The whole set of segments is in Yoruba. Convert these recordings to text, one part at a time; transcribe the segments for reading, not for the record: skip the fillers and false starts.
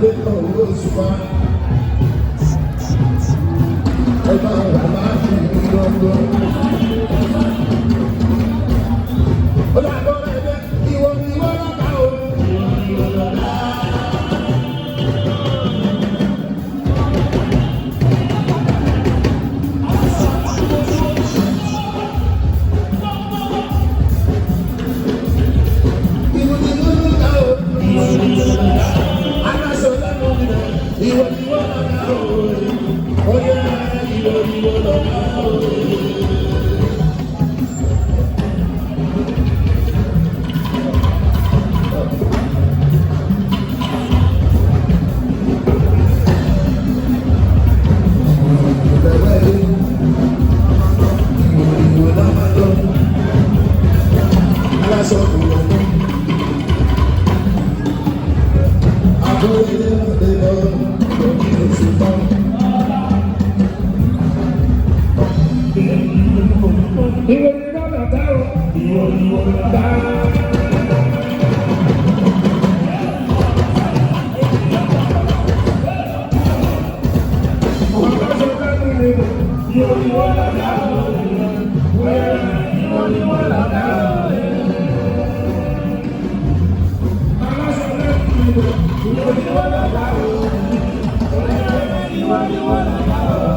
Adébọ̀ Òṣùpá. Ẹ̀ka aláàjì gbọ̀ngàn. Ó dàgbọ́ ẹ̀dẹ́ ìwọ ni wọ́n lọ́ka o. Ìwọ ni wọ́n lọ́ka. Ìwọ ni wọ́n lọ́ka o. Ìwọ ni wọ́n lọ́ka. Aláṣọ lẹ́nu mi náà. Ìwọ ni wọ́n lọ́ka o. Oyè ìwọ ni wọ́n lọ́ka o. Ìwọ ni wọ́n lọ́ka o. Aláṣọ kò lọ́kọ́. Àbúrò Adébọ̀ Òṣùpá. Ìwọ ni wọ́n lọ́ka o. Ìwọ ni wọ́n lọ́ka o. Aláṣọ lẹ́nu mi náà. Ìwọ ni wọ́n lọ́ka o. Ìwọ ni wọ́n lọ́ka o. Aláṣọ lẹ́nu mi náà. Ìwọ ni wọ́n lọ́ka o. Ìwọ ni wọ́n lọ́ka o.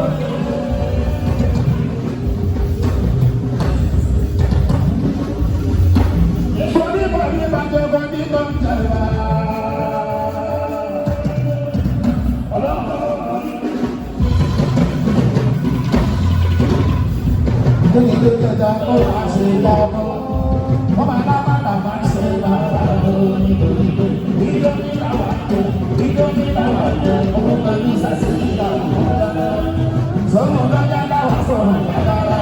Bọ́dí bọ́dí bàjẹ́ bọ́dí tó ń jẹ̀rà. Kí ló jẹjà kó wá ṣe lọ́kọ́? Wọ́n máa dá bàtà máa ṣe bàbá lọ nítorí pé ìjọ ní làwà tó, ìjọ ní làwà tó, ọmọ pẹ̀lú sàṣìlì làwà tó. Sọ́nù lọ́jà láwà sọ̀rọ̀ bàbá rà.